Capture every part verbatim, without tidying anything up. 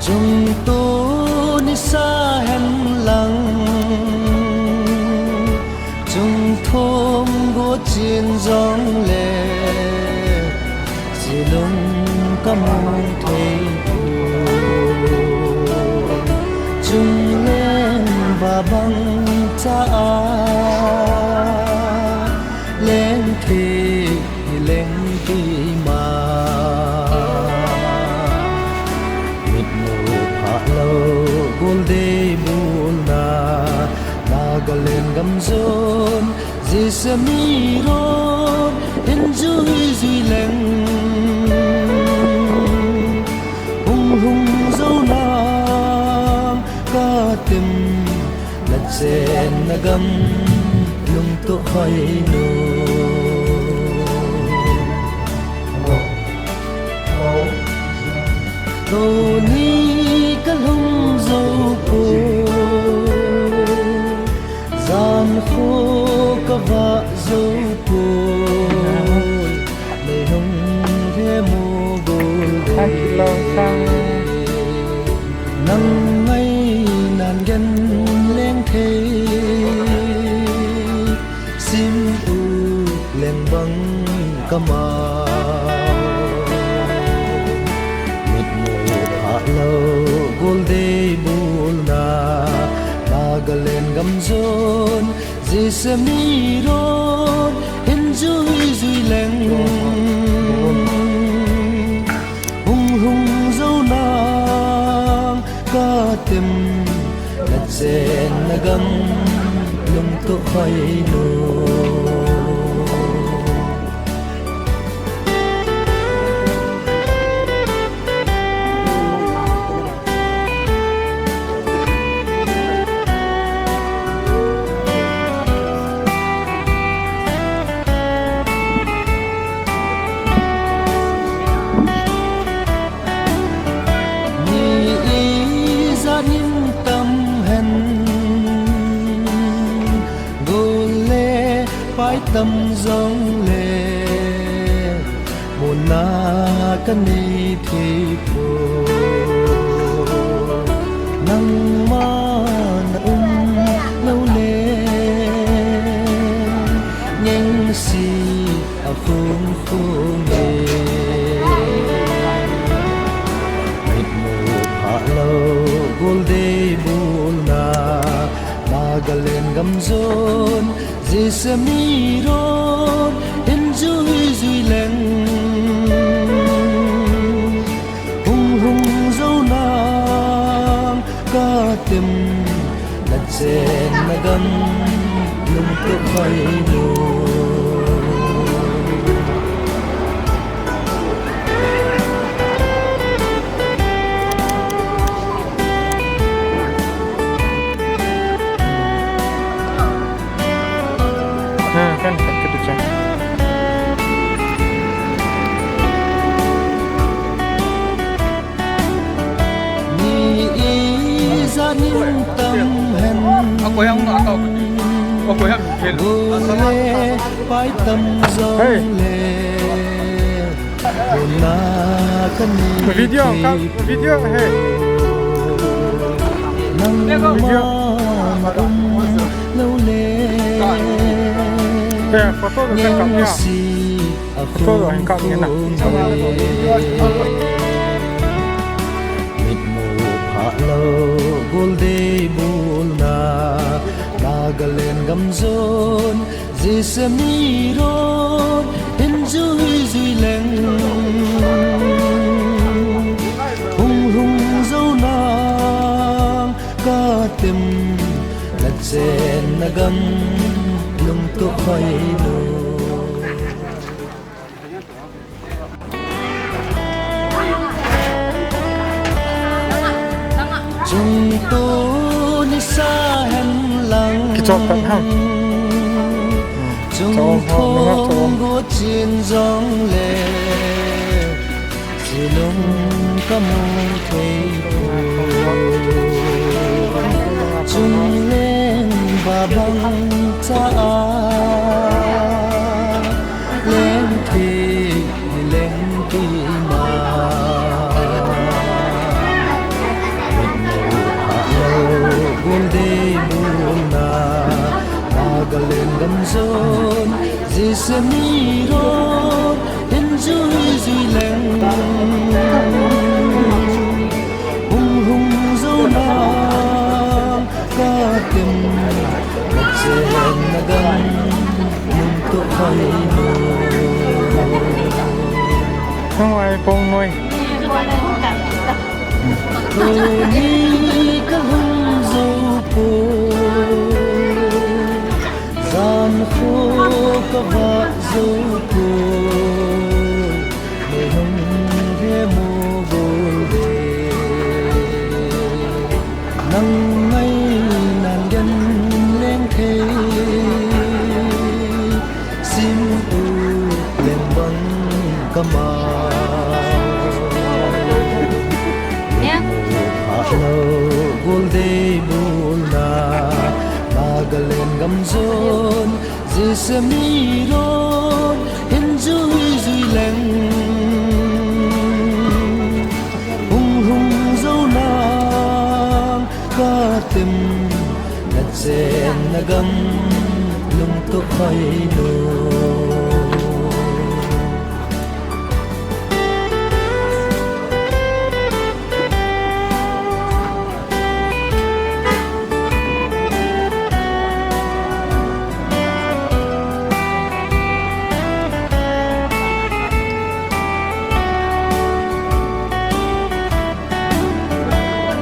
Chungtu nisa hen lang, chungthum gu chin jong le, silung ka mong thei u. Chungleng ba bang cha a, leng thei leng ti ma. Mitmu pha lo, gul dei bul na, Nagaland gam jon, Jisemi road, hin jui jui leng. Hung hung zo nang ka tem, na chen na gam, lung to hoi nu. Tuni ka lhung zo poi, jan kho ka vah zo poi, leilung he mu gul dei. Nang ngai nan gen leng thei, sim u leng bang ka ma. Mitmu pha lo, gul dei bul na, Nagaland gam jon, Jisemi road, hin jui jui leng. Hung hung zo nang ka tem, na chen na gam, lung to hoi nu. Mi ijat in tam hen, gol le pai tam jong le, muna ka nei thei poi. Nangma na um lo le, ngeng si a khung khung e. Mitmu pha lo, gul dei bul na, Nagaland gam jon, Jisemi road, hin jui jui leng. Hung hung zo nang ka tem, na chen na gam, lung to hoi nu. Ha, kan, kan, kan, kan. Mi ijat in tam hen. Ako yang na ako. Ako yang. Gol le pai tam jong le. Video, video, hey. Video. Hey, photo kan kap nia. Photo kan kap nia na. Mitmu pha lo, gul dei bul na, Nagaland gam jon, Jisemi road, hin jui jui leng. Hung hung zo nang ka tem, na chen na gam, lung to hoi nu. Chungtu nisa hen lang. Kichot tan ham. Chong ho, nunga chong. Go chin jong le, chinung ka mu thei. Chung leng ba bang cha a, leng thei, leng ti ma. Gol dei mun na, Nagaland gam jon, jisani ro, hin jui jui leng. Hung hung zo na, ka tem, ka chen na gam, nung to khai lo. Hung ai pong noi. Koi ni ka hung zo poi, zan kho ka va zo poi, nei hung he mo bol de. Nang ngai nan gen leng thei, sim u leng bang ka ma. Hello, gol dei bul na, Nagaland gam jon, jisami ron, hin jui jui leng. Hung hung zo nang ka tem, na chen na gam, lung to khai lo.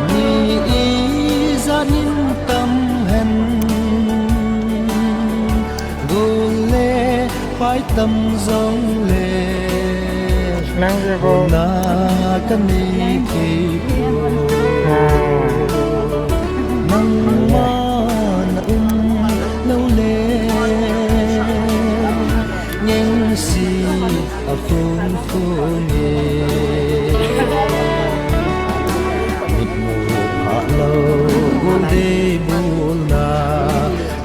Ni ijat in tam hen, gol le pai tam jong le, nang je ko na ka nei thei ko. Ah. Nangma na um lo le, ngeng si a khun khun e. Mit mu pha lo, gol dei bul na,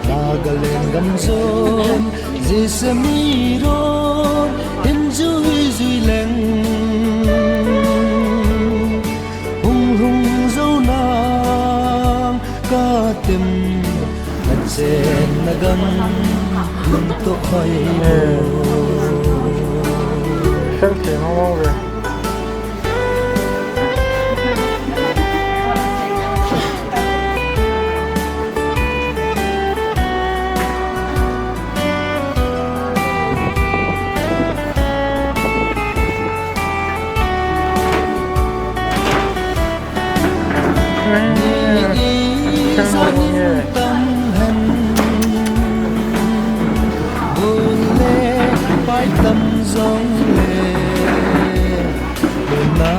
Nagaland gam jon, jisami ron, hin jui jui leng. Hung hung zo nang ka tem, na chen na gam, lung to khai lo. Sel ke ma mo ve. Pai tam jong le, na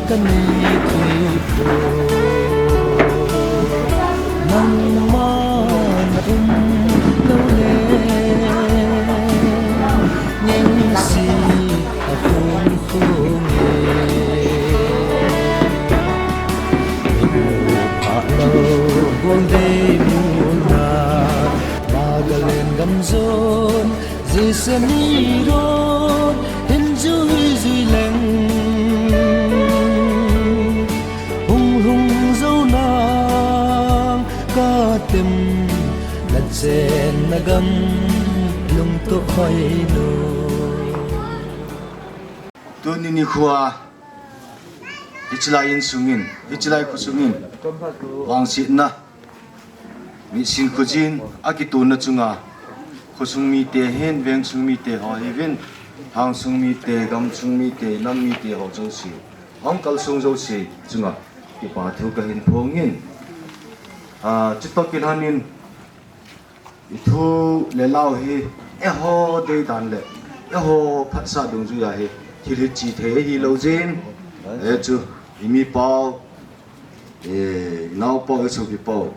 ka nei thei ko. Nangma na um lo le, ngeng si a khun khun e. Pha lo, gol dei bul na, Nagaland gam jon, jisani ron, hin jui jui leng. Hung hung zo nang ka tem, na chen na gam, lung to khai lo. Tuni nikho a, hiche lai insung in, hiche lai khosung in, vangsetna, mitsin khojin, akitona chunga, khosung mite hin, vengsung mite ho hiuvin, hangsung mite, gamsung mite, nam mite ho jouse, hung kalsong jouse chunga, kipa thu kahin phong in. Ah, chutoh kilhon in, i thu le lau hi, eiho deidan le, eiho phatsah dungjuia hi, thil hi che thei hilou jin, eh, chu, i mi pau, eh, i nao pau, i sopi pau,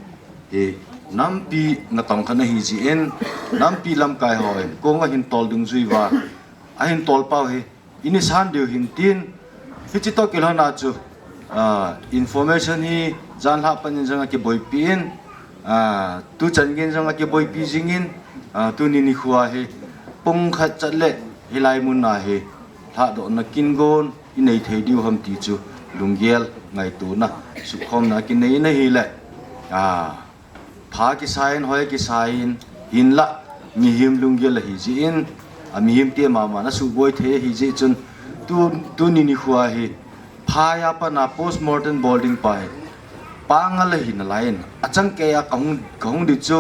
hi, Nampi natong khat ahi jeh in, nampi lamkai hon kong ahin tol dungjui uva, ahin tol pau hi ini san diu hin tin, hiche toh kilhon a chu, ah, information hi janhi a pat in jong akiboipi in, ah, tuchan geiyin jong akiboipi jing in, ah, tuni nikho hi pung khat chat le hilai mun a hi lhadohna kin gon inei thei diu ham ti chu lunggel ngaitona sukhomna kinei in ahile, ah, pha kisai in, hoi kisai in, hinlah mihem lunggel ahi jeh in, a mihem te mama na suboi thei ahi jeh chun, tu, tuni nikho hi pha a pat a postmortem bol ding pa hi pangal ahi nalai in, achangkei a kahung, kahung di chu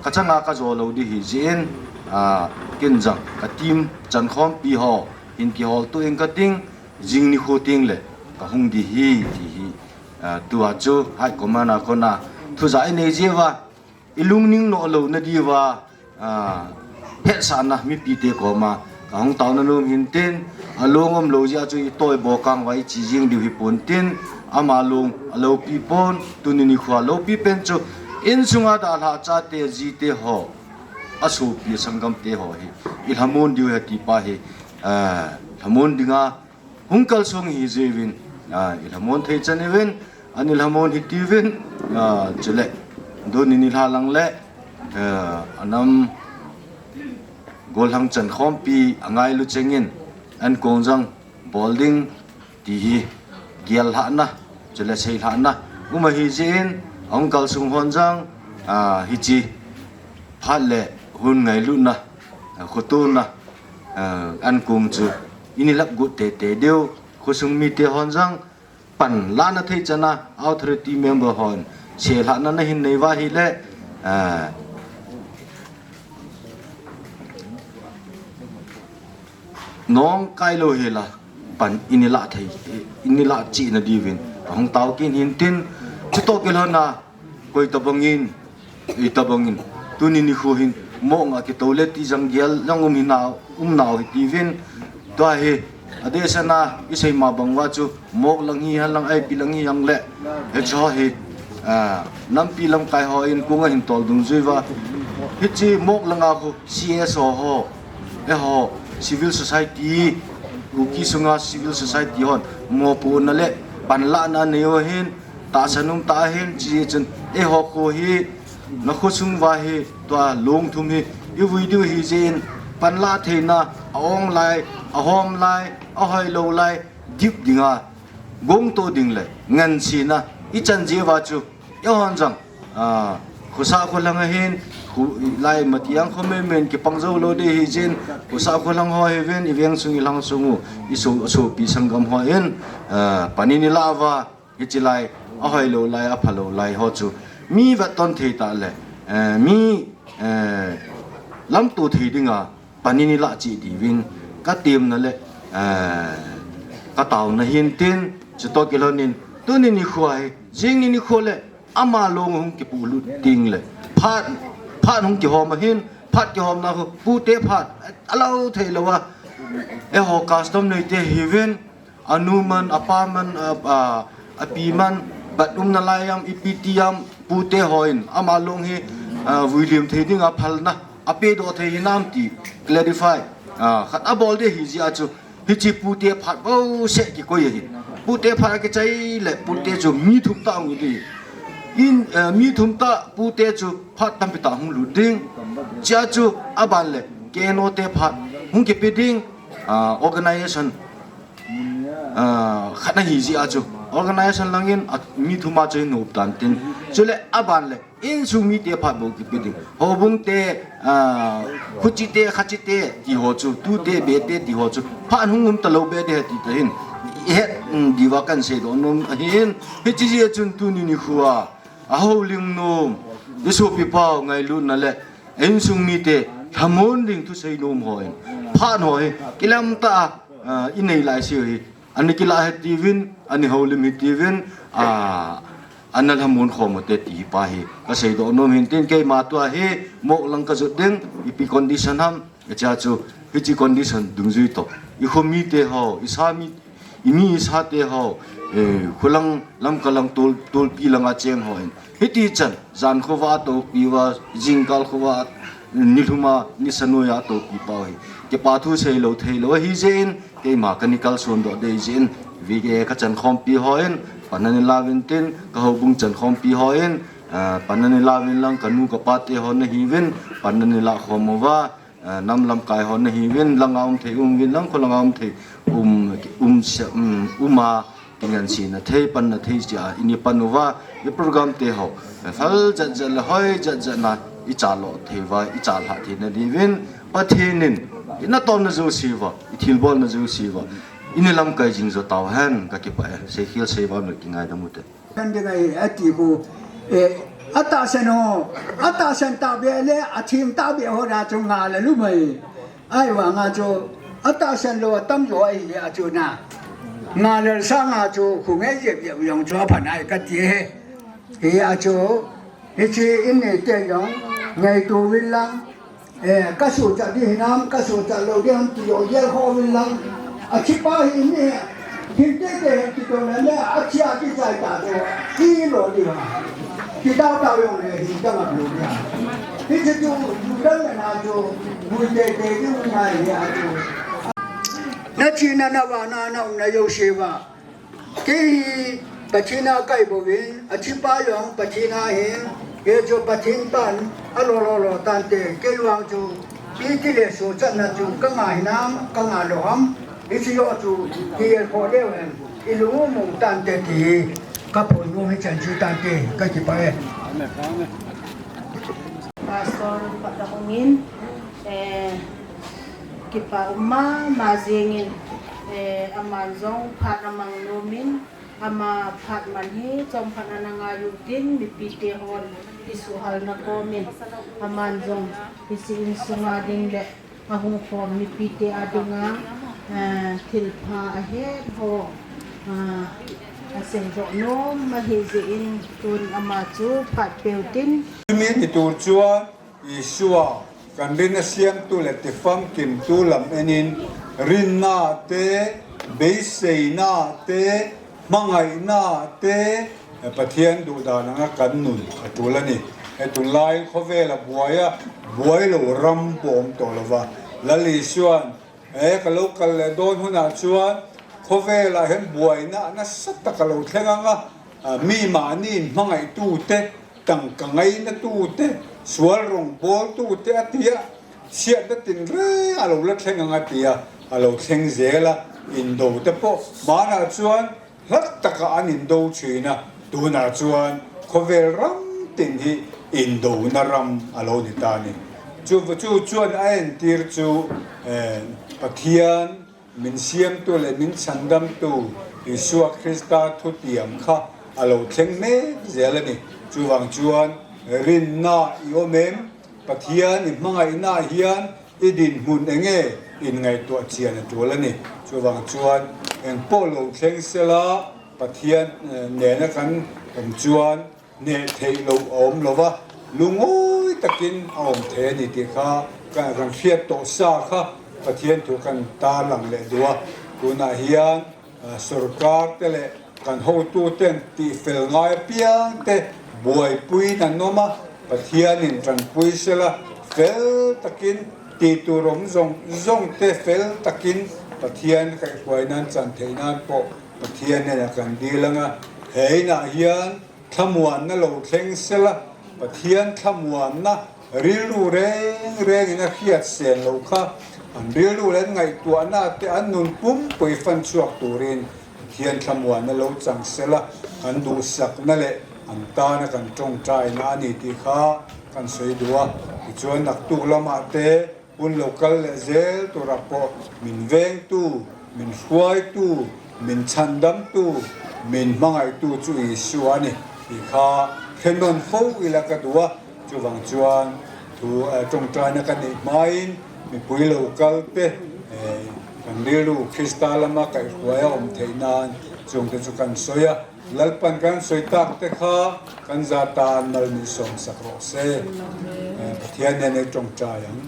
kachang a kajo lou di ahi jeh in, ah, ken jong ka team chankhompi ho hin kihol to ing kating, jing nikho teng le kahung di ahi ti hi, ah, tua chu high command a kona thu ja inei jeh uva, ilungning noh louna diuva, ah, hetsahna mipi te koma kahung taona nom hin tin, along um lou jeh a chu itoi bokang uva iche jing diu hi pon tin, ama long aloupi pon, tuni nikho loupi pen chu insunga dalha chate jite ho, asopi sanggam te ho hi ilhamon diu ahi ti pa hi, ah, lhamon dinga hung kalsong ahi jeh uvin, ah, ilhamon thei chan uvin, an ilhamon hiti uvin, ah, chule tuni nilhah lang le, ah, anam gollhang chankhompi angailu cheng in, ankong jong bol ding ti hi gellhahna, chule seilhahna um ahi jeh in, ahung kalsong hon jong, ah, hiche phat le hun ngailutna, ah, khotona, ah, ankong chu ini lap got teitei diu, khosung mite hon jong panlahna thei chan a authority member hon seilhahna nahin nei uva ahile, ah, nong kai lou hela pan ini lah thei, ini lah cheh na diuvin ahung tao kit hin tin, chutoh kilhon a koi tabang in, ei tabang in, tuni nikho hin mok nga kitoh le ti jong gel jong um hinau, um nau hiti uvin, tua hi adeh sanga isei ma bang uva chu mok lang hi, hal lang, ipi lang hi jong le, hiche ho hi, ah, nampi lamkai hon kong ahin tol dungjui uva, hiche mok langa khu C S O ho, eiho civil society, Kuki sunga civil society hon mopohna le panlahna anei u ahin, tahsan um tah ahin, chuti chun eiho khu hi, na khosung uva hi, tua long thum hi ivui diu ahi jeh in, panlah theina, a-ong lai, ahom lai, ahoilou lai, dip dinga gongto ding le ngansena ichan jeh uva chu, eihon jong, ah, khosah kholhang ahin, khu, lai mati ang khomen men kipang jou lou di ahi jeh in, khosah kholhang ho ahiuvin, iveng sung ilhang sung u, iso, isopi sanggam hon, ah, pan ini lah uva, hiche lai, ahoilou lai, aphalou lai ho chu mi vetton thei tah le, eh, mi, eh, lamto thei dinga pan ini lah cheh diuvin katemna le, eh, kataona hin tin, chutoh kilhon in, tuni nikho hi, jing ni nikho le ama long hung kipolut ding le, phat, phat hung kihom ahin, phat kihomna khu pute phat, alou thei lou a, eiho custom neite ahiuvin, anu man, apa man, a, a, api man, bat umna lai am, ipi ti am, pute hon ama long hi, ah, vuilim thei dinga phalna apedoh thei hinam ti clarify, ah, khat abol di ahi jeh a chu, hiche pute phat bouseh kikoi ahi. Pute phat akichai le pute chu mi thum tah hung hi di. In, ah, mi thum tah pute chu phat tampi tah hung lut ding. Chea chu aban le K N O te phat hung kipe ding, ah, organization, ah, khat ahi jeh a chu, organization langin, ah, mi thum a chu hin nop tan tin. Chule aban le insung mite phat bou kipe ding. Houbung te, ah, khuchi te, khachi te ti ho chu, tute, bete ti ho chu phat hung um talou be di ahi ti toh hin ihet, um, diuva kahin seidoh nom ahin. Hiche jeh a chun tuni nikho a, ahoulim nom, isopi pau ngailutna le insung mite lhamon ding thusei nom hon, phat ho hi kilam tah a, ah, inei laiseu hi, ana kilah hitiuvin, ana houlim hitiuvin, ah, ana lhamon khom u hite ti pa hi kaseidoh nom hin tin, keima tua hi mok lang kajot ding, ipi condition ham, achea chu hiche condition dungjui toh, ikho mite ho, isa mi, Ini sate ho, eh, khulang lam kalang tol, tolpi langa cheng ho in. Hiti chan, jan khovah a topi uva, jingkal khovah, nilhum a, nisa noiya topi pau hi. Kipa thu seilou theilou ahi jeh in, keima kana kalson doh dei jeh in, V K A kachan khompi ho in, pan ana la uvin tin, ka houbung chan khompi ho in, ah, pan ana la uvin lang, kanu kapa te ho nahiuvin, pan ana la khom uva, ah, nam lamkai ho nahiuvin, langa um thei um uvin lang, kholanga um thei um, um se, um, um a, kingansena thei, panna thei chia, ini pan uva, i program te ho, phal jat jat le hoi jat jat na, i chalo thei uva, i chalha thei nadiuvin, Pathen in, i natong na jouse uva, i thilbol na jouse uva, ini lamkai jing jo tauhen, kakipah e, seikhel seivam le kingaidam ute. Kan ding ahi, ati khu, eh, atahsan ho, atahsan tahbeh le, atheng tahbeh ho na chu ngal a lum ahi. Ahivanga chu, atahsan lou atam jo ahi a chu na. Ngal a sanga chu, khu ngei jep jep jong chu aphan ahi kati e. Hia chu, hiche in neite jong, ngaito uvin lang, Eh, kasuhchat ding hinam, kasuhchat lou ding ham ti jong gel khovin lang. Athi pa hi ni, hinte te hi kitoh le le, athi a kichai ta chu, i lo ding ham. Kidau tau jong le, hi ta ngap lou ding ham. Hiche chu, ju dang le na chu, vui tei tei ding ngai hi a chu. Na china na vahna na umna jouse uva. Kei hi Pathen a ka ibouvin, athi pa jong Pathen a ahin, kei chu Pathen pan, alo lo lo tante, kei vang chu, iti le suhchatna chu, ka ngah hinam, ka ngah lou ham, hiche joh chu, kigel kho leu hen, i lung u mu tante ti, ka phondoh hi chan chu tante, kakipah e. Pastor Patdang Hungin, eh, kipa um mama jengin, eh, aman jong phat amang nomin, ama phat man hi chomkhat ana ngai u tin, mipite hon isuhhalna komin, aman jong hiche insunga ding le ahung khom mipite a dinga, eh, thilpha ahet ho, ah, asei joh nom ahi jeh in tun ama chu phat peu tin. Tuni nitur chuan Isua kan rinna siamtu le tifamkimtu lam enin, rinna te, beiseina te, hmangaihna te, Pathian duhdan anga kan nun a tul a ni. He tunlai khovela buaia, buai lo ram pawh awm tawh lova. Lal Isuan, he ka lo kal leh dawn hunah chuan, khovela hian buaina nasa taka lo thleng anga, a, mi mahni inhmangaihtu te, tangka ngainatu te, sual rawngbawltu te a tia, chhiatna tinreng a lo la thleng ang a tia, a lo thleng zel a, indo te pawh hmanah chuan hlat taka an indo ṭhin a, tunah chuan khawvel ram tin hi indona ram a lo ni ta a ni. Chu, chu chuan a entir chu, eh, Pathian min siamtu leh min chhandamtu Isua Krista thutiam kha a lo thleng mek zel a ni. Chuvang chuan rinna i awm em? Pathian i hmangaihna hian i dinhmun eng nge in ngaihtuah chian a tul a ni. Chuvang chuan engpawh lo thleng sela Pathian, eh, nena kan awm chuan hneh theih loh a awm lo va, lungawi takin a awm thei a ni tih kha kan, kan hriat tawh sa kha Pathian thu kan tarlang leh duh a. Tunah hian, a, sorkar te leh kan hotu ten tihfel ngai apiang te buaipuiin an awm a, Pathianin ṭanpui sela fel takin ti tur awm zawng zawng te fel takin Pathian kaihhruai nan chan theih nan pawh Pathian hnenah kan dil ang a. He inah hian thlamuanna lo thleng sela, Pathian thlamuanna rilru reng rengin a hriat sen loh kha, an rilru leh an ngaihtuahna te an nun pumpui fan chhuak turin Pathian thlamuanna lo chang sela, kan duhsakna leh an tana kan ṭawngṭaina a ni tih kha kan sawi duh a. Tichuan, naktuk lamah te, hun lo kal leh zel turah pawh min vengtu, min hruaitu, min chhandamtu, min hmangaihtu chu Isua a ni tih kha hre nawn fo ila ka duh a. Chuvang chuan thu, eh, ṭawngṭaina ka neih hmain mipui lo kal te, eh, kan rilru Krista lama kaihhruaia awm theih nan chungte chu kan sawi a. Lalpan kan sawi tak te kha kan zata an mal min sawm sak rawh se. Eh, Pathian nen ei ṭawngṭai ang.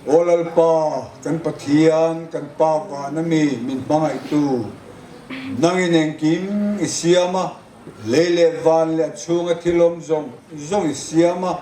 O Lalpa, kan Pathian, kan Pa vana mi, min hmangaitu. Nangin engkim i siam a, lei le van le a chunga thil om zong zong i siam a,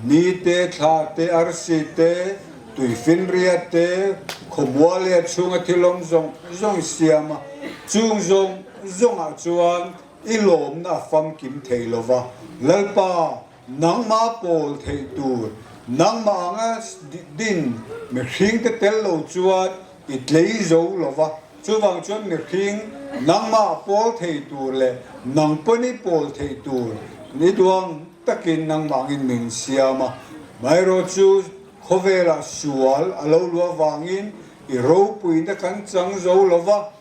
nite, thlate, arsite, tuifinriate, khomua le a chunga thil om zong zong i siam a, chung zong zong ah chuan i lawmna a famkim thei lo va. Lalpa, nangma pawl thei tur, nangma anga di-, din mihringte tel lo chuan i tlei zo lo va. Chuvang chuan mihring nangma pawl thei tur le nang pawhin i pawl thei tur ni duang takin nangma angin min siam a. Mairo chu khawvela sual a lo luah vangin i ropuina kan chang zo lo va.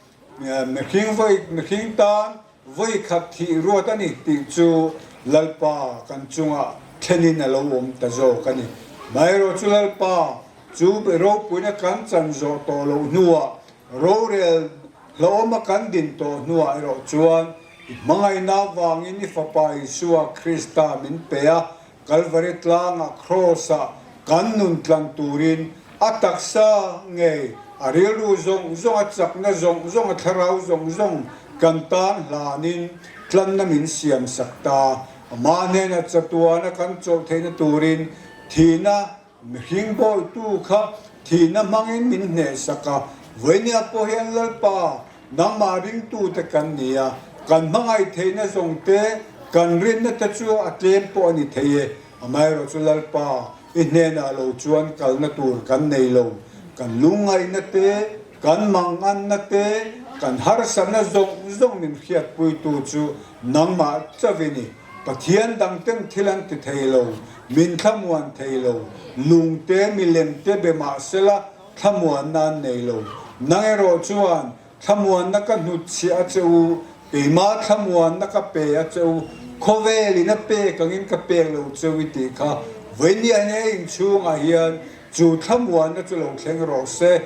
Eh, mihring voi, mihring tan voi khat thih ruat a ni tih chu Lalpa kan chunga thlenin a lo awm ta zawk a ni. Mairo chu Lalpa chu ropuina kan chan zawh tawh loh hnuah, rorel hlauhawma kan din tawh hnuah erawh chuan i hmangaihna vangin i Fapa Isua Krista min pe a, Kalvari tlanga cross-a kan nun tlan turin a taksa ngei, a rilru zawng zawng, a chakna zawng zawng, a thlarau zawng zawng kan tan hlanin tlanna min siamsak ta. Ama hnena chatuana kan chawlh theihna turin thina mihring bawitu kha thina hmangin min hnehsak a. Vawinia pawh hian Lalpa, nangma ringtute kan ni a, kan hmangaih theihna zawngte, kan rinna te chu a tlem pawh a ni thei e. Amaherawhchu Lalpa, i hnenah lo chuan kalna tur kan nei lo. Kan lungngaihna te, kan manganna te, kan harsatna zawng zawng min hriatpuitu chu nangmah chauh i ni. Pathian dangten thil an ti thei lo, min thlamuan thei lo, lungte, milemte be mah sela, thlamuanna an nei lo. Nang erawh chuan thlamuanna ka hnutchhiah a che u, keima thlamuanna ka pe a che u, khawvelin a pek angin ka pek lo che u i tih kha, vawinia hian he inchhungah hian chu thlamuanna chu lo thleng rawh se.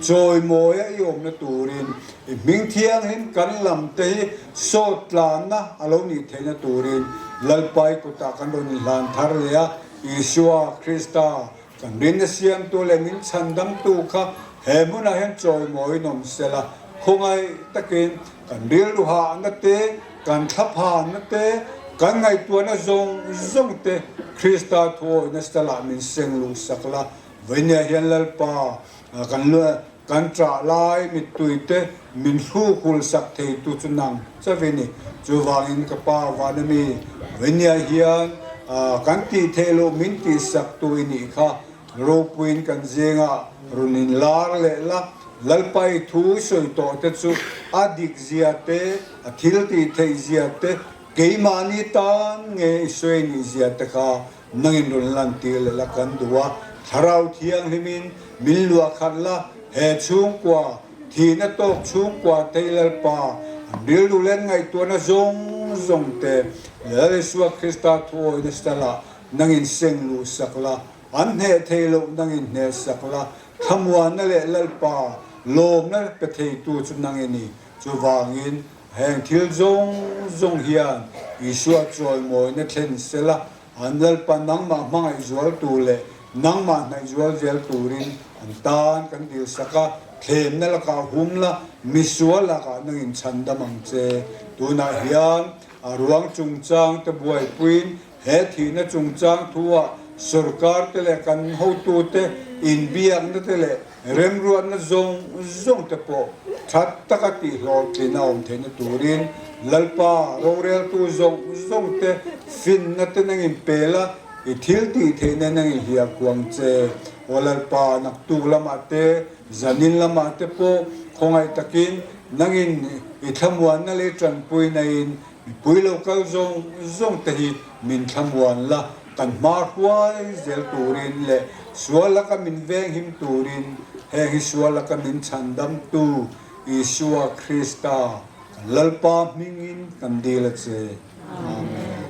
Chawimawia i awmna turin, i hming thianghlim kan lam te hi sawt tlanna a lo nih theihna turin Lalpa i kutah kan rawn inhlan thar leh a, Isua Krista kan rinna siamtu leh min chhandamtu kha he hmunah hian chawimawiin awm sela, khawngaih takin kan rilru hahna te, kan thlaphanna te, kan ngaihtuahna zawng zawng te Krista thuawihna selah min sengluh sak la. Vawinia hian Lalpa, a, kan lu-, kan ṭah lai mittui te min hlukhul sak theitu chu nang chauh i ni. Chuvangin ka Pa vana mi, vawinia hian, a, kan tih theih loh min tihsaktu i nih kha, ropuiin kan zinga rawn inlar leh la. Lalpa i thu sawi tawh te chu a dik zia te, a thil tih theih zia te, keimahni tan nge i sawi nih zia te kha nangin rawn lantir leh la kan duh a. Thlarau Thianghlimin min luah khat la, he chhungkua, thihna tawk chhungkua te hi Lalpa, an rilru leh an ngaihtuahna zawng zawng te Lal Isua Krista thuawihna selah nangin sengluh sak la. An hneh thei loh nangin hnehsak la, thlamuanna leh Lalpa lawmna pe theitu chu nang i ni. Chuvangin heng thil zawng zawng hian Isua chawimawina thlen sela, an Lalpa nangmah hmangaih zualtu leh nangmah hnaih zual zel turin an tan kan dilsak a, thlemna lakah hum la, misual lakah nangin chhandam ang che. Tunah hian a ruang chungchang te buaipuiin, he thihna chungchang thu ah sorkar te leh kan hotu te inbiakna te leh remruatna zawng zawng te pawh ṭhat taka tihhlawhtlin a awm theihna turin, Lalpa, roreltu zawng zawng te finna te nangin pe la, i thil tih theihna nangin hliah kuang che. Aw Lalpa, naktuk lamah te, zanin lamah te pawh khawngaih takin nangin i thlamuanna leh i ṭanpuina in, mipui lo kal zawng zawng te hi min thlamuan la, kan hmar huai zel turin leh sual laka min venghim turin, heng hi sual laka min chhandamtu Isua Krista kan Lalpa hmingin kan dil a che. Amen.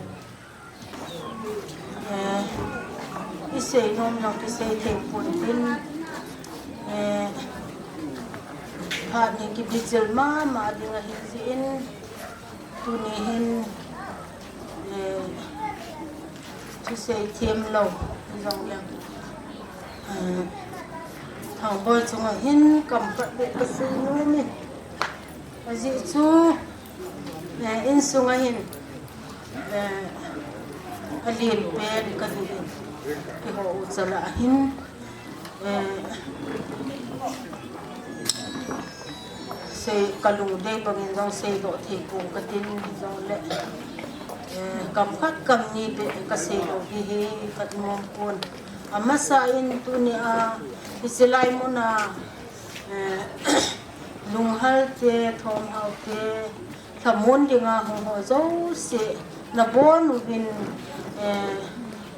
Eh, i sei nuam lo, i sei thei pun tin, eh, phat hi kibichil mama ding ahi zin, tuni hin, eh, thusei thiam lo, zong yang. Eh, Thangboi chunga hin kam khat beh kasei nom e. Ajeh chu, eh, insunga hin, eh, alen pen kahi in, keiho u chal a hin, eh, sei kalung dei bangin jong seidoh thei pon katin, hijongle, eh, kam khat kam ni beh kasei lou hi hi khat mong pon. Amasa in tunia hiche lai muna, eh, lunghal te, thomhao te, lhamon dinga hung ho jouse nabon uvin, eh,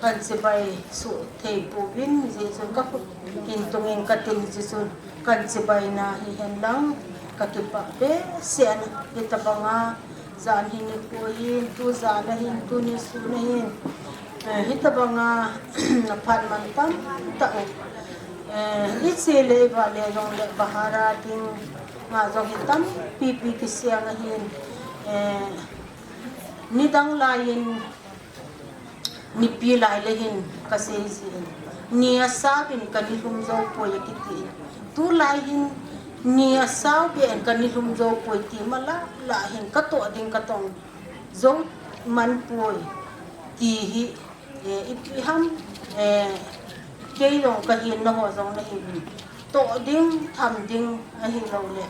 kan chibai suh thei pouvin, hijeh chun kakhut hin tungin katin, hijeh chun kan chibai na hihen lang kakipah behseh e. Hitabanga jan hi nikho hin, tu jan a hin, tuni sun a hin, eh, hitabanga na phat man tamtah e. Eh, iche le iva le jongle bahara dinga jong hi tampipi kiseng ahin, eh, nidang laiyin nipi lai le hin kasei jin, ni asao in kani lhum jou poi akiti in. Tulai hin ni asao beh in kani lhum jou poi ti mala la hin katoh ding katong jou man poi ti hi, eh, ipi ham, eh, kei jong kahin, naho jong nahin, toh ding, tham ding ahiloule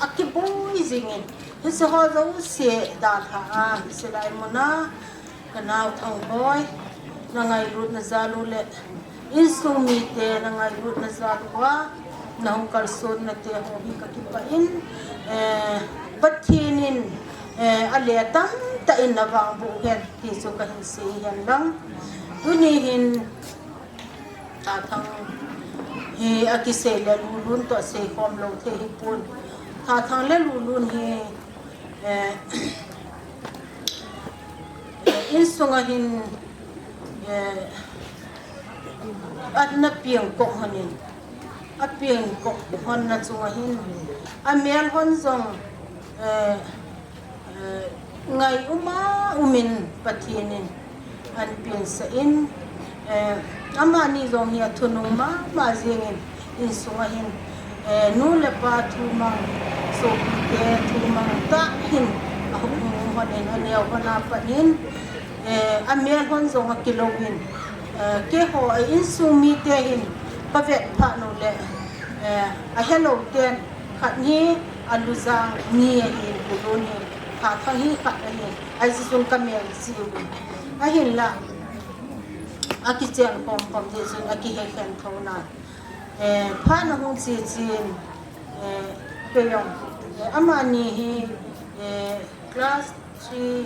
akiboi jingin, hiche ho jouse dalha a, hiche lai muna kanao Thangboi, nangailutna jal u le insung mite nangailutna jal uva nahung kalsonna te ho hi kakipah in, eh, Pathen in, eh, ale tamtah in navangboh hen ti chu kahin sei hen lang. Tuni hin Thathang hi akisei le Lulun toh seikhom lou thei hipon. Thathang le Lulun hi, eh, eh, insunga hin, eh, ana pengkoh honin, apengkoh honna chunga hin amel hon jong, eh, eh, ngai uma umin Pathen in ahin pensah in, eh, amani jong hi athunung mama jengin insunga hin, eh, nu le pa thumang, sopite thumang tah hin ahung um honin, aneo hon a pat in, eh, amel hon jong akilouvin, eh, keiho a insung mite hin kavet phat u le, eh, ahelou ten khat hi Alujang ni ahin, Lulun hin, Thathang hi khat ahin, ajeh chun kamel jiuvin. Ahinla akichen khom khom jeh chun akihekhen thou nan, eh, phat ahung che chen, eh, kei jong, eh, amani hi, eh, class three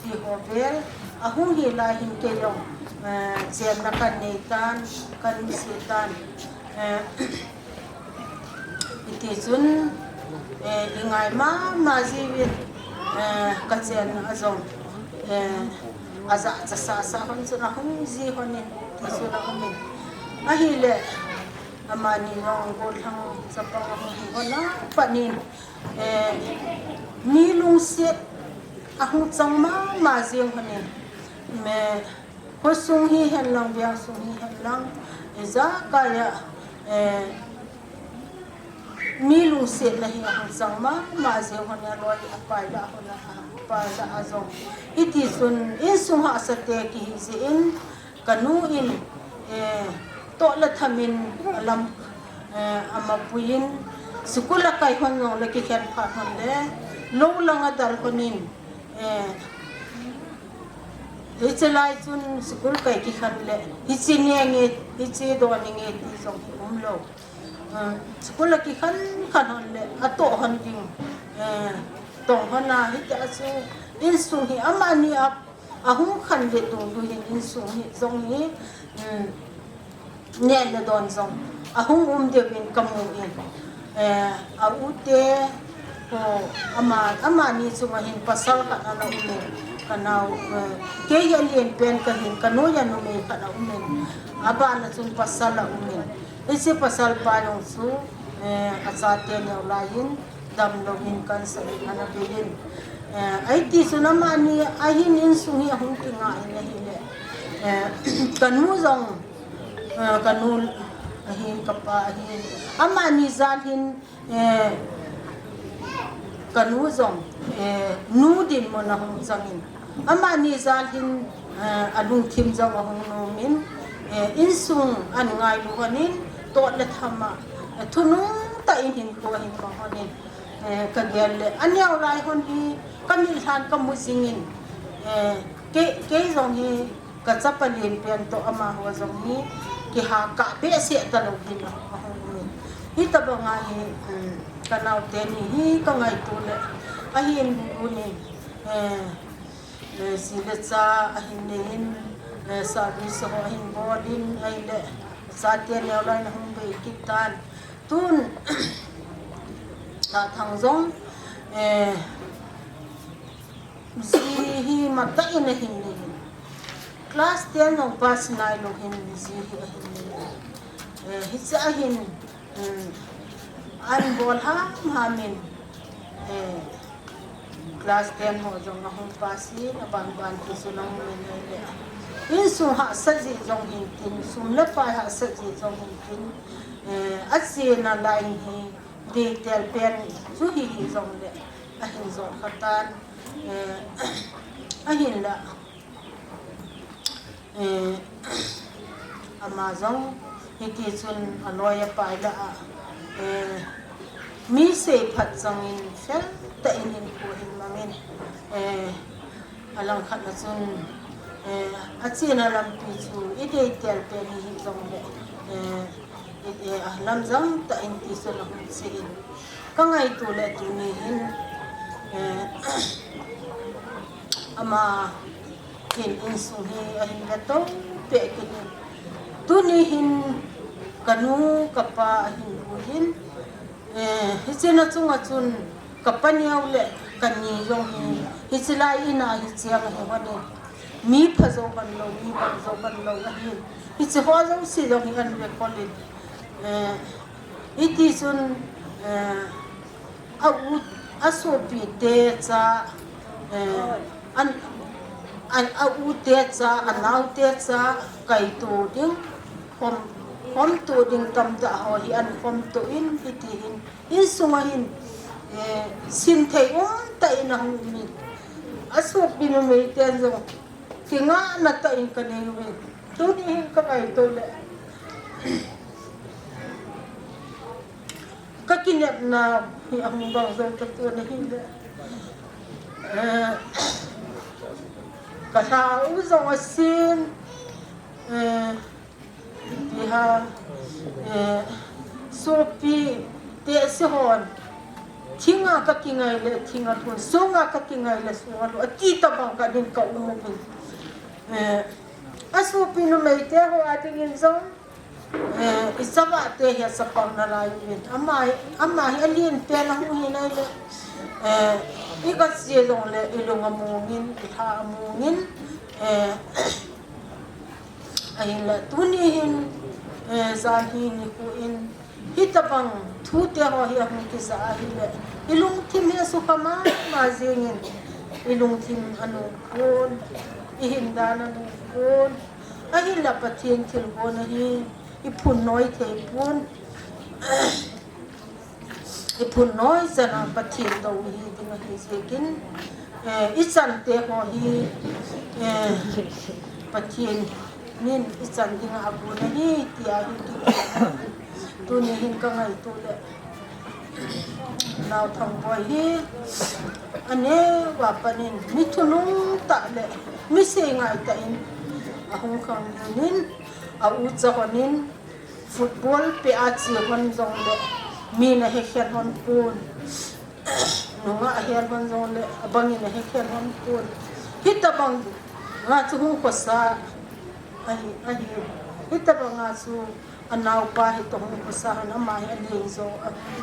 ti ho vel ahung hi lai hin kei jong, eh, chenna kanei tan, kanse tan, eh, hiti chun, eh, ingai mama jiuvin, eh, kachenna a jong, eh, ajachat sasa hon chun ahung ji honin, ti chun aumin. Ahile amani jong gollhang chapang ahung hi hon a pat in, eh, mi lungset ahung chang mama jeng honin, me, khosung hihen lang, vengsung hihen lang, ijakai a, eh, mi lungsetna hi ahung chang mama jeng honin, aloi apai lah hon a, apai lah a jong. Hiti chun insung hahsa te kihi jeh in, kanu in, eh, toh le tham in alam, eh, amapui in, school akai hon jongle kikhen phat hon le lou lang adal honin, eh, hiche lai chun school kai kikhen le hiche nenge, hiche don inge ti jong hi umlou. Eh, school akikhen khen hon le atoh hon ding, eh, tong hon a, hitia chu insung hi amani a ahung khen le dungjuiyin insung hi jong hi, um, neh le don jong ahung um deh uvin kamun, eh, a u te ho, ama, amani chunga hin pasal khat ana umin, kanao, eh, kei hi alen pen kahin, kanu a numei khat aumin, abana chun pasal aumin, hiche pasal pa jong chu, eh, achate neo lai in, damlouvin cancer in ana beiyin. Eh, ahiti chun amani ahin insung hi ahung kingai in ahile, eh, kanu jong, eh, kanu, Ahin kapa ahin, amani jal hin, eh, kanu jong, eh, nu dinmun ahung changin, amani jal hin, eh, alungthim jong ahung nomin, eh, insung an ngailu honin, tot le thama, eh, thunung tah in hinkho ahin mang honin, eh, kagel le, aneo lai hon hi, kamilhan kamu jingin, eh, kei, kei jong hi, kachapa lenpen toh amaho jong hi, kihakah behseh talou hin ahung umin. Hitabanga hi, um, kanaote ni hi kangaito le, ahin bu ni, eh, eh, ji le cha ahin neiyin, eh, service ho ahin bolin, ahile, chate neo lai in ahung bei kit tan. Tun, Thathang jong, eh, ji hi matah in ahin neiyin. Class ten jong pass nailou hin ji hi ahin neiyin. Eh, hiche ahin, um, an bol hamham in, eh, class ten ho jong ahung pass in, aban ban ti chu nang min le. Insung hahsa jeh jong hin tin, sum le pai hahsa jeh jong hin tin, eh, achena lai hi, deitel pen chu hihi jongle, ahin jot kha tan, eh, ahinla, eh, ama jong hiti chun aloi apai lah a, eh, mi seiphat changin fel tah in hinkho ahin mangin, eh, alangkhat na chun, eh, achena lampi chu ideitel pen hihi jongle, eh, i, eh, alamjang tah in ti chun ahung sei in. Kangaito le tuni hin, eh, ama hin insung hi ahin vetou peh kit in. Tuni hin kanu kapa ahin bu hin, eh, hichena chunga chun kapa neo le kani jong hi, hiche lai in a hi cheng ahi hon in. Mi pha jou hon lou, mi bang jou hon lou ahin. Hiche ho jouse jong hi an ve khol in. Eh, hiti chun, eh, a u, asopite cha, eh, an, an, a ute cha, anaote cha, kaito ding, khom, khomto ding tamtah ho hi an khomto in, hiti hin, insunga hin, eh, simthei umtah in ahung umin. Asopi numei ten jong, kingahna tah in kanei uvin. Tuni hin kangaito le, kakinepna hi ahung bang jou ta tun ahile, eh, kalha u jong asin, eh, ipi ham, eh, sopi tehse hon, thinga kakingai le thinga lhun, sunga kakingai le sunga lhun, ati tabang kadin kaum uvin. Eh, asopi numeite ho adingin jong, eh, ichavate hi achapang nalai uvin. Ama, ama hi alen pen ahung hi nai le, eh, ikache jongle ilung amongin, ilha amongin, eh, ahinla tuni hin, eh, jan hi nikho in, hitabang thute ho hi ahung kija ahile, ilungthim hi asukha mama jengin, ilungthim anung pon, ihin dan anung pon, ahinla Pathen thilgon ahi, iphun noi thei pon. Iphun noi chana Pathen dou ihi ding ahi jeh in, eh, ichante ho hi, eh, Pathen in ichan dinga agon ahi tia hi ki, tuni hin kangaito le, Naothang boi hi aneo a pat in mi thunung tah le mi seingai tah in ahung khang in, a ucha hon in, football peh a che hon jongle, mi na hekhen hon pon. Nunga ahel hon jongle, abangin ahekhen hon pon. Hitabang nga chu hung khosa ahi, ahi. Hitabang nga chu anaopa hi toh hung khosa hon, ama hi alen jo ahi.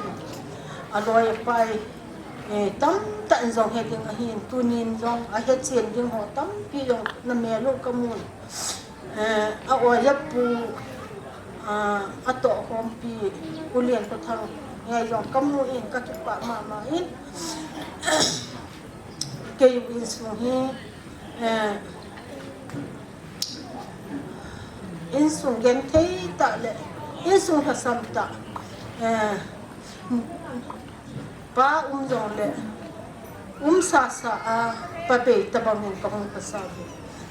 Aloi apai, eh, tamtah in jong he ding ahin, tunin jong ahechen ding ho tampi jong namel u kamun. Eh, a-oi apu, ah, atoh khompi, U Liankhothang, ngai jong kamu in, kakipah mama in. Kei u insung hi, eh, insung genthei tah le, Insung lhasam tah, eh, pa um jongle, um sasa a, pa bei tabang in kahung lhasam hi.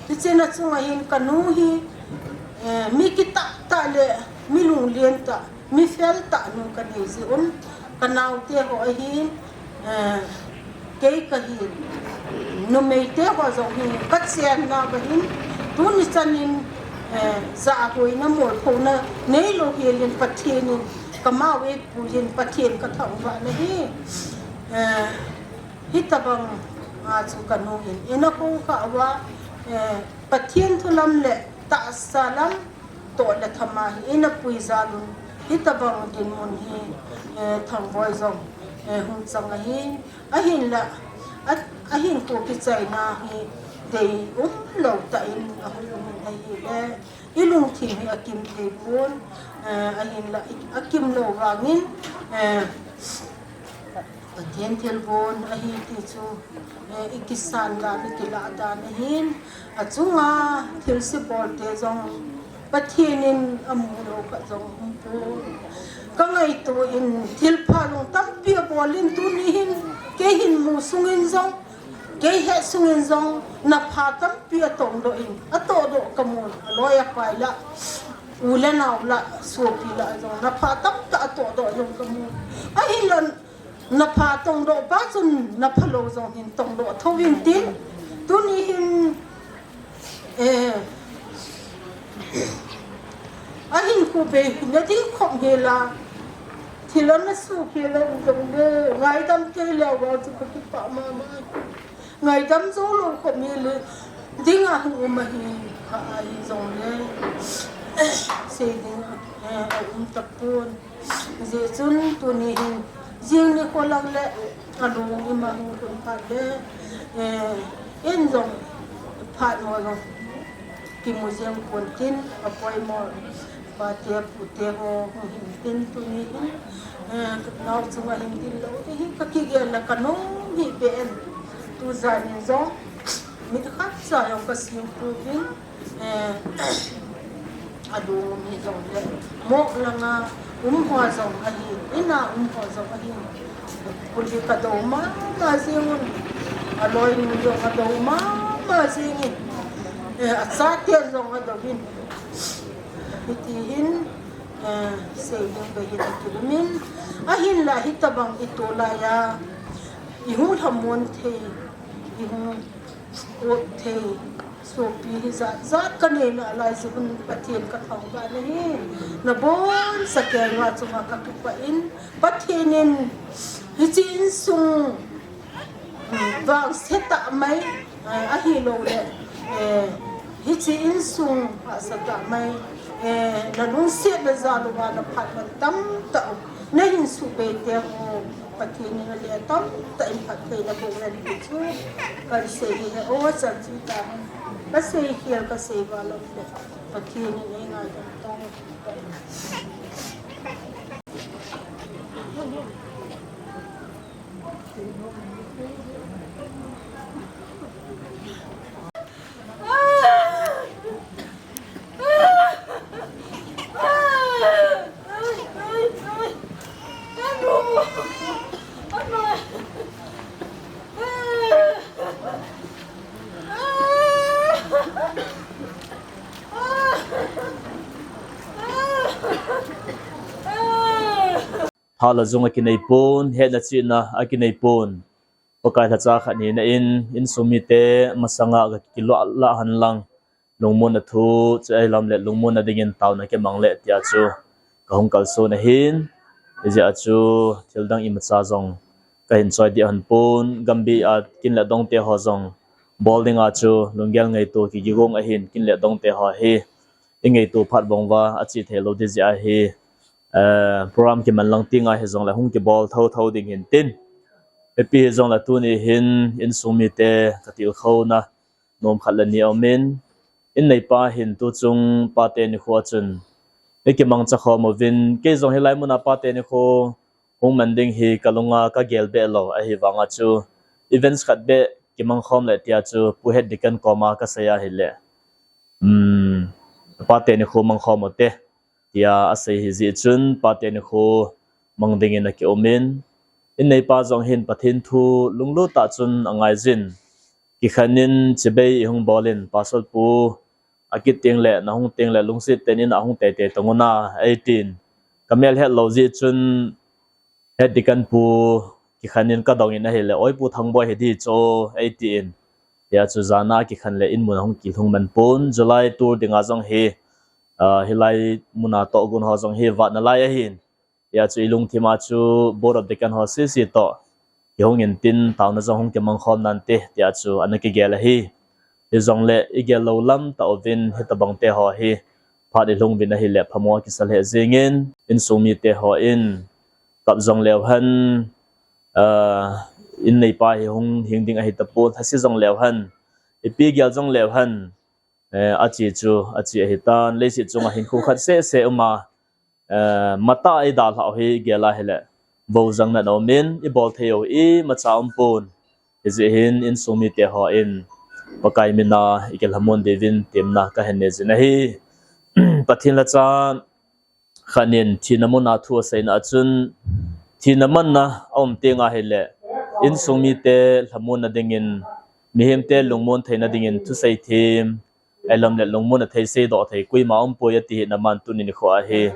Hichena chunga hin kanu hi, eh, mi kitah tah le, mi lunglien tah, mi fel tah nu kanei jeh un, kanaote ho ahin, eh, kei kahin, numeite ho jong hi, kachenna kahin, tuni chanin, eh, jahoina molphouna neilou helin Pathen in, kamau eipuiyin Pathen kathangvah nahi, eh, hitabang a chu kanu hin, ina kho kha uva, eh, Pathen thu lam le tahsa lam toh le thama hi, ina pui jal un, hitabang dinmun hi, eh, Thangboi jong, eh, hung chang ahi, ahinla, a, ahinkho kichaina hi, dei umlou tah in, ahung um in ahile, ilungthim hi akim thei pon, eh, ahinla, i, akimlou vangin, eh, Pathen thilgon ahi ti chu, eh, ikisan dan, ikilah dan ahin, achunga thilse bolte jong, Pathen in amu lou khat jong umpon. Kangaito in thilpha jong tampi abol in tuni hin, kei hin mu sungin jong, kei het sungin jong, napha tampi atongdoh in, atohdoh kamun, aloi apai lah, u le nao lah, sopi lah jong, napha tamtah atohdoh jong kamun. Ahinla, napha tongdoh pa chun, naphalou jong hin tongdoh tho intin, tuni hin, eh, ahinkho bei nading khop hela, thil ana sukhel a um jongle, ngaidam kei leuva chu kakipah mama. Ngaidam joulou khop hel dinga hung um ahi, kha ahi jongle, sei ding, eh, aum tapon. Hijeh chun tuni hin, jing nikho lang le, alung ima hung lhun phat le, eh, in jong phat ho jong kimu jeng pon tin, apoimo pate pute ho hung hin tin tuni hin, eh, nao chunga hin dinlou te hi kakigel le kanom hih beh in, tujan in jong mit khatcha jong kasem pouvin, eh, alung um hijongle, mol langa um ho jong ahin, ina um ho jong ahin, kuli kadou mama jeng un, aloinu jong adou mama jeng in, eh, achaten jong adou in, hiti hin, eh, sei ding kahin akilumin, ahinla hitabang itolai a, ihung lhamon thei, ihung ot thei sopi hi jat jat kanei nalai jeh un Pathen kathangvah nahi, naboncha keiya chunga kakipah in, Pathen in hiche insung, um, vangse tah mai, eh, ahilouleh, eh, hiche insung hahsa tah mai, eh, nalungsetna jal uva naphat man tamtah u nahin suhbei teng u, Pathen in aleh tamtah in phatthei naboh hen ti chu kahin sei ahi, o, chan chu ta, kasei khel kasei val lou le, Pathen in eingaidam tauhen. Tha le jung akinei pon, hetna chihna akinei pon. Pakai lhacha khat hina in, insung mite masanga kakilah lah henlang, lungmonna thu chu ahilam le lungmonna dingin taona kimang le tia chu kahung kalson ahin, hijeh a chu thildang imacha jong kahin choi dih hon pon, gambi a kin le dongte ho jong bol dinga chu lunggel ngaito kigigong ahin, kin le dongte ho hi ingaito phat bang uva ache theilou ding jeh ahi, eh, program kiman lang tenga hijongle hung kibol thotho ding hintin. Ipi hijongle tuni hin insung mite katilkhouna nom khat le ni aumin, in neipa hin tuchung Pate nikho a chun ikimangcha khom uvin, kei jong hilai muna Pate nikho hung man ding hi kalunga kagel beh lou, ahivanga chu events khat beh kimang khom le tia chu Pu Head Deacon koma kasei ahile, um, Pate nikho mang khom ute, tia asei hi jeh chun, pate nikho mang dingin akiumin, inneipa jong hin Pathen thu lunglut tah chun angaijin, kikhen in chibai ihung bolin, Pastor pu, akit tengle, nahung tengle, lungset tah in ahung teitei tang un, eitin. Kamel hetlou jeh chun, Head Deacon pu, kikhen in kadongin ahile, oi Pu Thangboi hidi chu, eitin. Hia chu jana kikhen le in mun ahung kilhung man pon, July tour dinga jong hi, ah, hilai muna tohgon ho jong hi vat nalai ahin. Hia chu ilungthima chu Board of Deacon ho sese toh kihung intin, taona jong hung kimang khom nante, tia chu ana kigel ahi. Hijongle igel lou lam tah uvin, hitobang te ho hi phat ilhung uvin ahile phamo kisa lheh jengin, insung mite hon kap jong leu hen, ah, inneipa hi hung hing ding ahi tapon, lhase jong leu hen, ipi gel jong leu hen, eh, ache chu ache ahitan, leiset chunga hinkho khat sese uma, eh, matah a idalhah u hi gel ahile, vojang natna umin, ibol thei u imacha umpon. Hijeh hin insung mite hon Pakai mina ikilhamon diuvin temna kahin neijin ahi. Pathen lhacha khat in thina muna thu aseina achun, thina manna aum teng ahile, insung mite lhamonna dingin, mihemte lungmon theina dingin thusei them, ahiloule lungmonna thei seidoh thei koima umpoi ati hi naman tuni nikho ahi.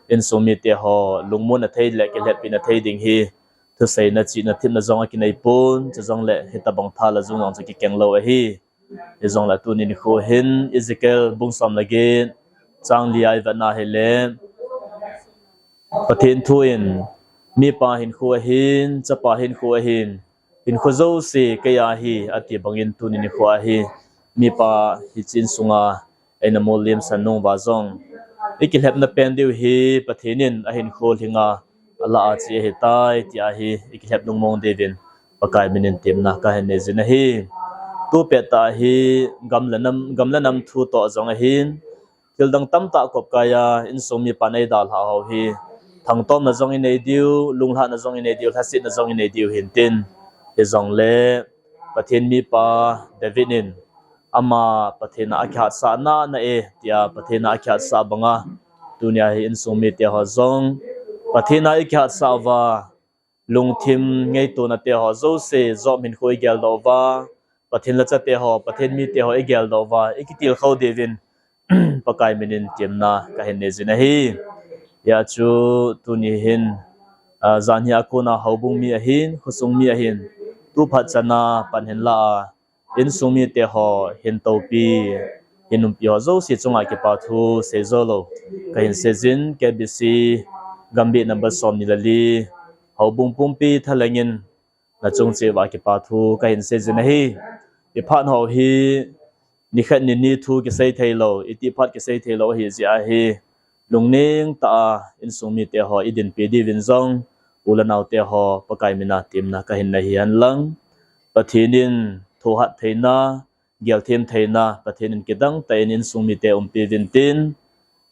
Insung mite ho lungmonna thei le kilhetpina thei ding hi thuseina, chihna, themna jong akinei pon, chujongle hitobang tha le jung jong chu kikeng lou ahi. Hijongle tuni nikho hin Ezekiel bung som le get, chang li a ivet na ahile, Pathen thu in, mipa hinkho ahin, chapa hinkho ahin, hinkho jouse keiya ahi, ati bangin tuni nikho ahi, mipa hiche insunga eina molhem san nung uva jong, ikilhepna pen diu hi Pathen in ahinkho lhinga alah a che ahitai, tia hi ikilhep nung mong diuvin Pakai minin temna kahin neijin ahi. Tupet tah hi gam le nam, gam le nam thu toh jong ahin, thil dang tamtah kopkai a insung mipan eidalhah ho hi, thangtomna jong inei diu, lunglhahna jong inei diu, lhasetna jong inei diu hintin. Hijongle Pathen mipa David in, ama Pathen a akihatsah nana e, tia Pathen a akihatsah banga, tunia hi insung mite ho jong Pathen a ikihatsah uva, lungthim ngaitona te ho jouse, Job hinkho igeldoh uva, Pathen lhacha te ho, Pathen mite ho igeldoh uva, ikitilkhou diuvin Pakai minin temna kahin neijin ahi. Hia chu tuni hin, ah, jan hi akona houbung mi ahin, khosung mi ahin, tu phat chana pan hinlah a, insung mite ho hin toupi, hin umpi ho jouse chunga kipa thu seijou lou kahin seijin, K B C Gambih number somni le li, houbung pumpi thalheng in nachung cheh uva kipa thu kahin seijin ahi. Iphat ho hi nikhat nini thu kisei theilou, itih phat kisei theilou ahijeh ahi. Lungneng tah a insung mite ho idinpi diuvin jong, u le naote ho Pakai mina temna kahin nei hi henlang, Pathen in thohhat theina, gelthem theina Pathen in kidang tah in insung mite umpi uvin tin,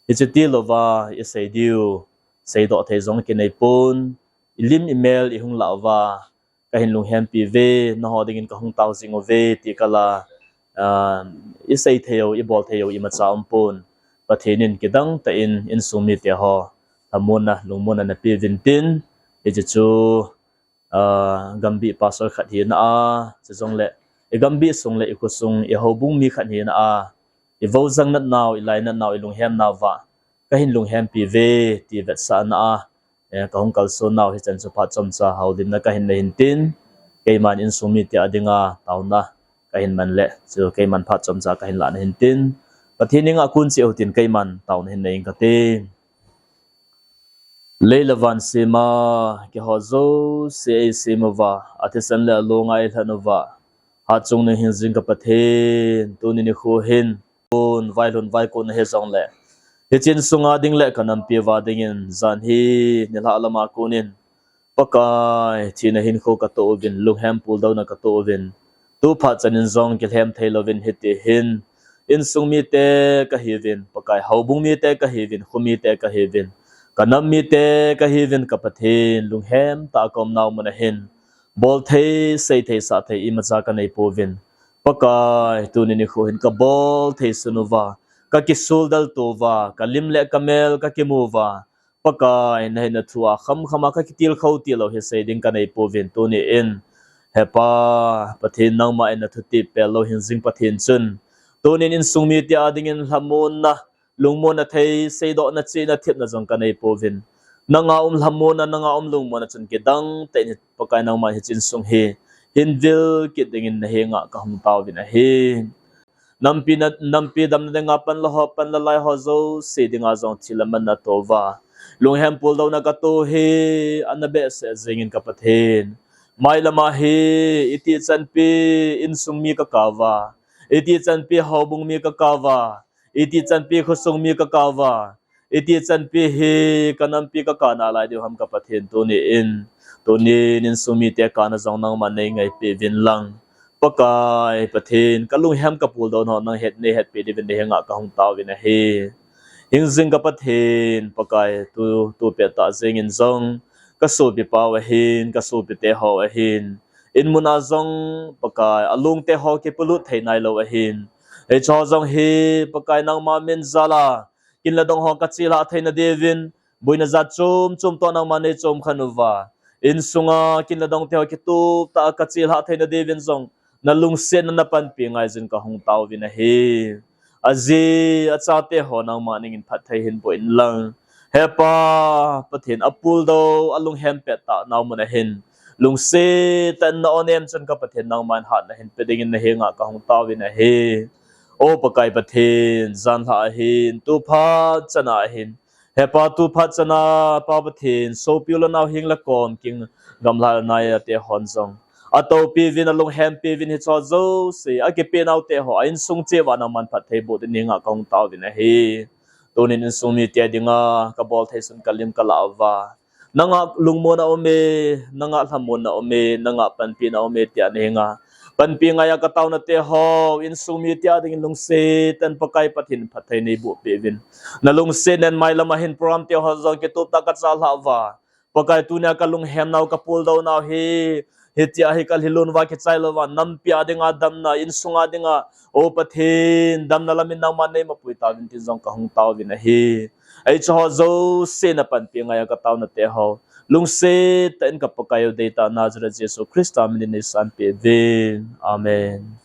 hiche tilouva isei diu, seidoh thei jong kinei pon, ilim imel ihung lah uva, kahin lunghempi uve, nangho dingin kahung tao jing uve, ti kala, ah, isei thei u, ibol thei u imacha umpon, Pathen in kidang tah in insung mite ho lhamonna, lungmonna napeh uvin tin, hiche chu, ah, Gambih pastor khat hina a, chujongle i Gambih sung le i khosung, i houbung mi khat hina a, ivojang natnau, ilainatnau, ilunghem nauva kahin lunghempi uve, ti vetsahna a, eh, kahung kalsonnau hichan chu phat chomcha houlimna kahin nei hintin, keiman insung mite a dinga taona kahin man le chu keiman phat chomcha kahin lahna hintin, Pathen henga kon cheh uhitin keiman taona hin nei ing kate. Lei le van sema, keiho jouse eisem uva, athisan le alonga eilhen uva, hatchungnung hingjing ka Pathen, tuni nikho hin, kon vailhun vaikon ahi jongle, hiche insunga ding le kanampi uva dingin, jan hi nilhah lama konin, Pakai, thina hinkho katoh uvin, lunghem puldouna katoh uvin, tu phat chanin jong kilhem theilouvin hiti hin, insung mite kahiuvin, Pakai, houbung mite kahiuvin, kho mite kahiuvin, kanam mite kahiuvin, ka Pathen, lunghem tah a kaumnau muna hin, bolthei, seithei, sahthei imacha kaneipouvin, Pakai, tuni nikho hin kabol thei sun uva, kakisoldal touva, kalim le kamel kakimu uva, Pakai, nahetna thu a khamkham a kakitilkhou tilou hi seiding kanei pouvin tuni in, He Pa, Pathen nangma in nathutep pellou hingjing Pathen chun, tuni in insung mite adingin lhamonna, lungmonna thei, seidohna, chihna, thepna jong kanei pouvin. Nanga um lhamonna, nanga um lungmonna chun kidang tah in Pakai nangman hiche insung hi hinvil kit dingin nahenga kahung taovin ahi. Nampi na, nampi damna dinga panla ho, panla lai ho jouse dinga jong thil amanna touva, lunghem puldouna katou hi, ana behseh jingin ka Pathen. Mailam a hi, itih chanpi insung mi kakao uva, itih chanpi houbung mi kakao uva, itih chanpi khosung mi kakao uva, itih chanpi hi kanampi kakana lai diu ham ka Pathen tuni in. Tuni in insung mite kana jong nangman neingaipeh uvin lang. Pakai Pathen, kalunghem kapuldouna ho nanghet, neihetpeh diuvin nahenga kahung taovin ahi. Hingjing ka Pathen, Pakai tu, tu pettah jengin jong, kasopipa u ahin, kasopite ho ahin, inmun a jong, Pakai, alungte ho kipolut thei nailou ahin, hicheho jong hi, Pakai nangma min jal a, kin le dong ho kachelhah theina diuvin, boina jat chom chom toh nangman neichom khen uva, insunga kin le dongte ho kituptah a kachelhah theina diuvin jong, nalungsetna napanpi ngaijin kahung taovin ahi. Aji, achate ho nangma ningin phatthei hinboh inlang. He Pa, Pathen apuldou, alunghem pettah nau mun ahin, lungset tah in na-onem chun ka Pathen nangman hatna hinpe dingin nahenga kahung taovin ahi. O Pakai Pathen, janhi ahin, tu phat chana ahin, He Pa, tu phat chana, Pa Pathen, sopi u le nao, heng le kom, king gamlha le naite hon jong, atoupi uvin, alunghempi uvin, hicheho jouse, akipehnau teho, a insung cheh uva nangman phatthei boh dingin nahenga kahung taovin ahi. Tunin insung mite dinga, kabol thei sun kalim kalah uva, nanga lungmonna aume, nanga lhamonna aume, nanga panpina aume tia nahenga panpi ngaiya kataona teho, insung mite adingin lungset tah in Pakai Pathen phatthei neiboh peh uvin. Nalungsetnan mailam a hin program teho jong kituptah a kachelhah uva, Pakai tunia kalunghemnau, kapuldounau hi, hitia hi kalhilun uva, kichai louva, nampi a dinga damna, insung a dinga, O Pathen, damna lamin nangman neimapui tauvin tin jong kahung taovin ahi. Hicheho jouse napanpi ngaiya kataona teho, lungset tah in ka Pakai u deitah Nazareth Jesu Christa minin neisanpeh uvin. Amen.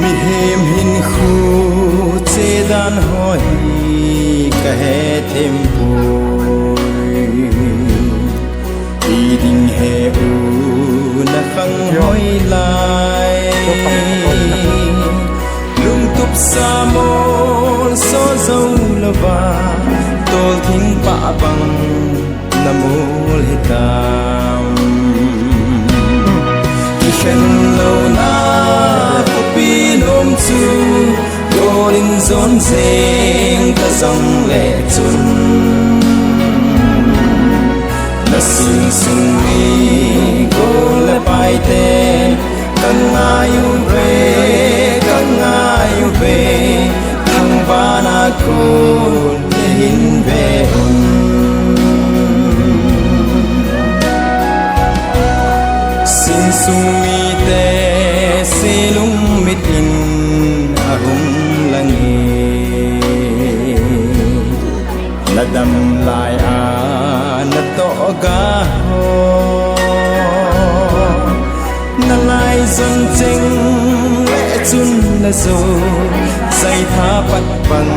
Mihem hinkho chedan ho hi kahe thempoi. Iding he u nakhang hoilai. Lungtup sa molso jou louva, tolthing pah bang namol hitam. Kikhen louna khopi nom chu, gol in jon jeng kajong le chun, nasung sung mi gol le paite, kangai uve, kangai uve, thangvahna kon nahin ve un. Insung mite selung mit in ahung lang e, nadam lai a natoh ga ho, nalai jon jeng le chun najo, jaitha pat bang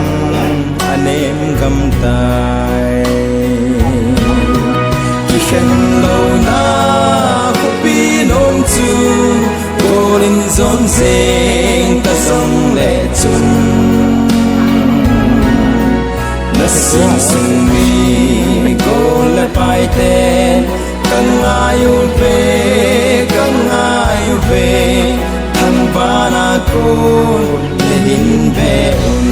anem gam tai. Kikhen louna khopi nom chu, gol in jon jeng kajong le chun, nasung sung mi gol le paite, kangai uve, kangai uve, thangvahna kon nahin ve un.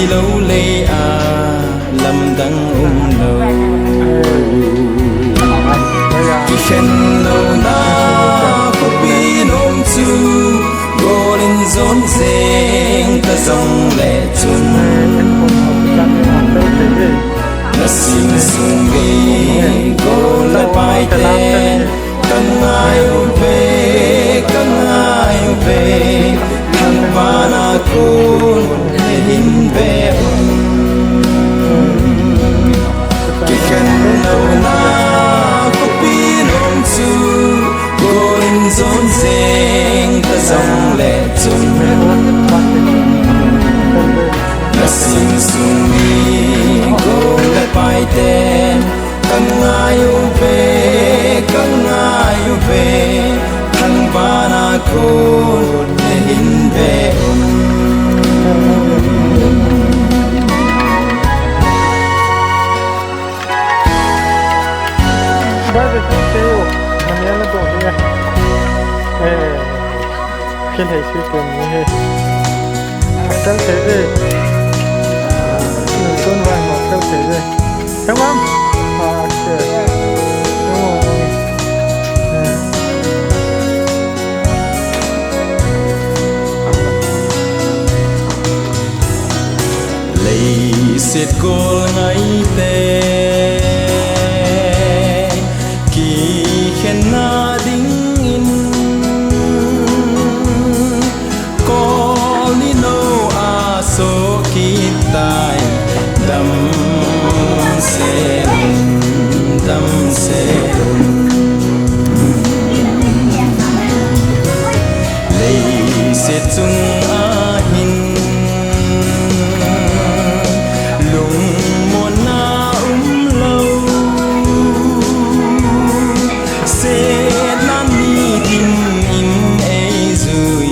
Lou lei a lamdang umlou. Kikhen louna khopi nom chu gol in jon jeng ta jongle chun, na sing sung gei gol le paite. Ka ngai uve, ka ngai uve, thangvahna kon nahin ve un. Kikhen louna khopi nom chu gol in jon jeng ta jongle chun, na sing sung mi gol le paite. Ka ngai uve, ka ngai uve, thangvahna kon nahin ve un. Bai ve, thank you. Mania la do ni. Eh, khen hei sui pen ni he. Hakal thei ve. Tun vai ma hakal thei ve. Tamam. Ah, okay. Oh. Eh. Leiset gol ngaite kikhenna dingin, kol ni nou a soh kit tai. Damsel un, damsel un. Leiset chung a hin lungmonna umlou, setna nitin in eijui.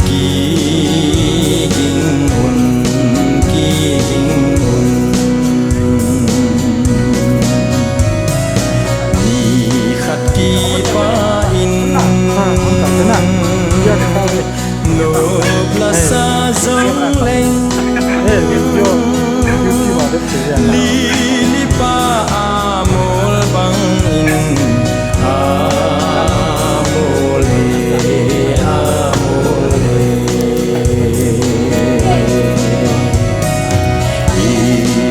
Kiging un, kiging un. Nikhat kipah in nop lasa jongleng, lili pa amol bangin amol e, amol e. I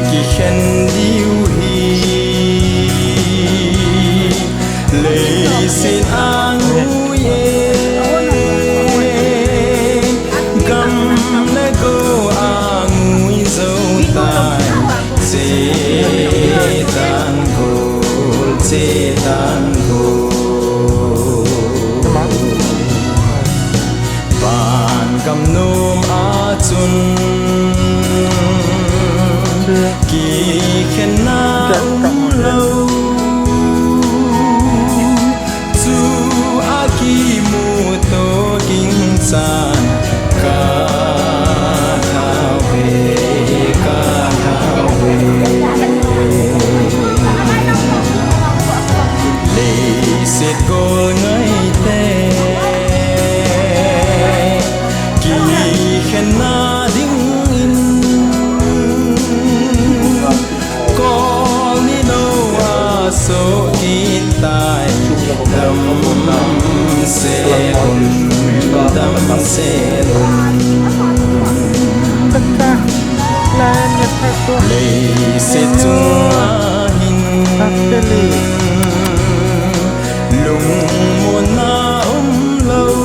kikhen diu hi leiset a ngui e, gam le go a ngui jou tai. Che tan gol, che tan gol. Van gam nom a chun kikhenna umlou, chu a kimuto ging chan ka thao ve, ka thao ve. Leiset gol ngaite kikhenna dingin, kol ni nou a soh kit tai. Damsel un, damsel un. Leiset chung a hin lungmonna umlou,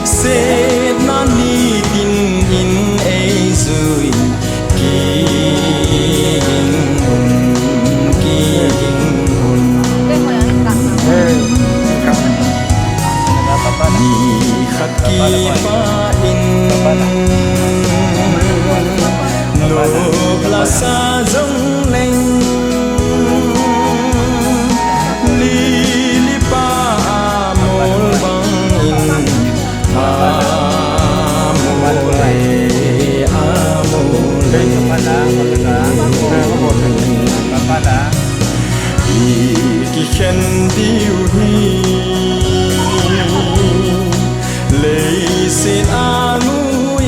setna nitin in eijui. Kiging un, kiging un. Nikhat kipah in nop lasa jongleng, lili pa amol bangin amol e, amol e. I kikhen diu hi leiset a ngui e,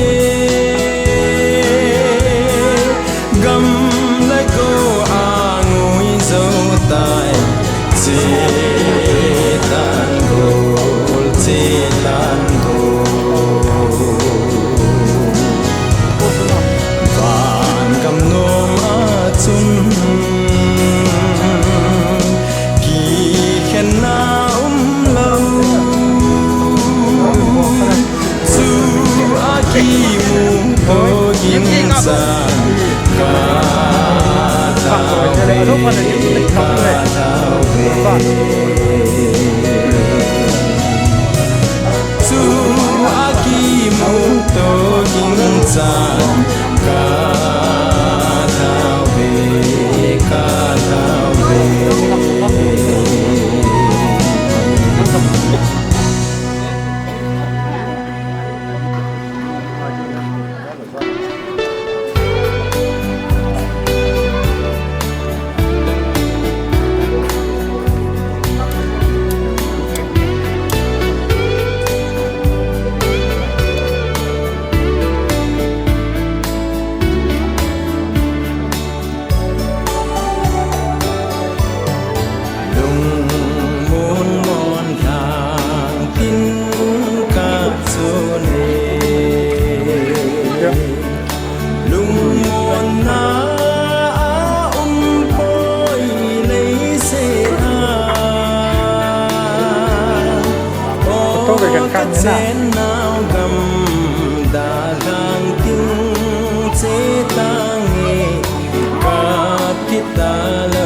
Kachennau gam dalhang ding che tange, kap kit talou.